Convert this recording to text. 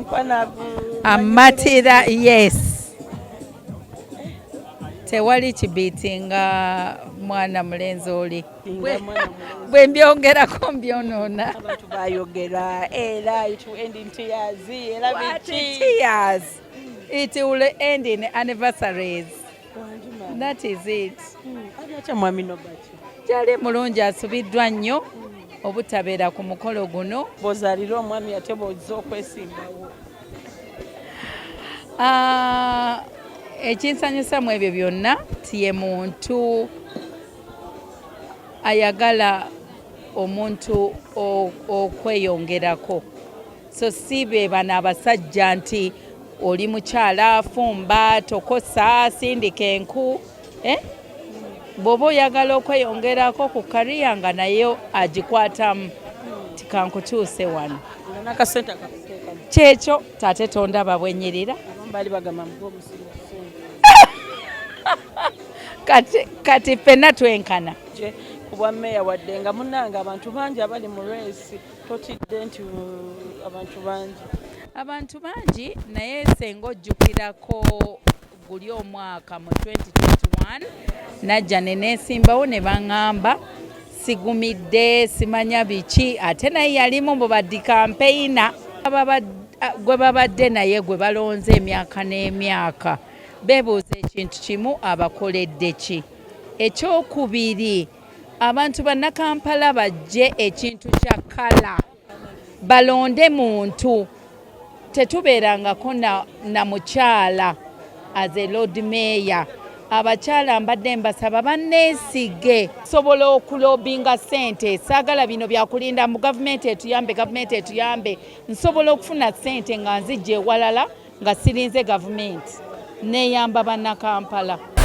Omukwano. Amatira, yes. Tewali kibeatinga mwana mulenzi oli. Bwe mbyongerako mbyonoona. Abantu bayogera era it will end in tears, era What? biki? Tears? It will end in anniversaries. That is it. Ali atya mwami Nobert? Kyali mulungi, asubiddwa nnyo obutabeera ku mukolo guno. Bw'ozaalira omwami ate bw'ozza okwesimbawo. Ah, ekinsanyusa mu ebyo byonna ti ye muntu ayagala omuntu okweyongerako, so si be bano abasajja nti oli mukyala, fumba, tokosa, sindika enku, eh? Bw'oba oyagala okweyongerako ku career nga naye agikwatamu, tikankutuuse wano. Nga n'akasente akakuteekamu. Kyekyo tate, tondaba bwenyirira? Abamu baali bagamba muga omusinga ssente. Kati ffenna twenkana. Je ku bwa mmeeya, wadde nga munnange abantu bangi abali mu race, totidde nti abantu bangi? Abantu bangi, naye senga ojjukirako guli omwaka mu 2021 najja ne neesimbawo ne baŋŋamba sigumidde, simanya biki, ate naye yalimu mu baddi campaigner gwe babadde naye gwe balonze emyaka n'emyaka. Beebuuza ekintu kimu: abakoledde ki? Ekyokubiri, abantu bannakampala bajje ekintu kya kala balonde muntu. Tetubeerangako na mukyala as a lord mayor. Abakyala mbadde mbasaba banneesige, sobola okulobinga ssente. Saagala bino byakulinda mu gavumenti etuyambe, gavumenti etuyambe. Nsobola okufuna ssente nga nzijja ewalala nga sirinze gavumenti, neeyamba bannakampala.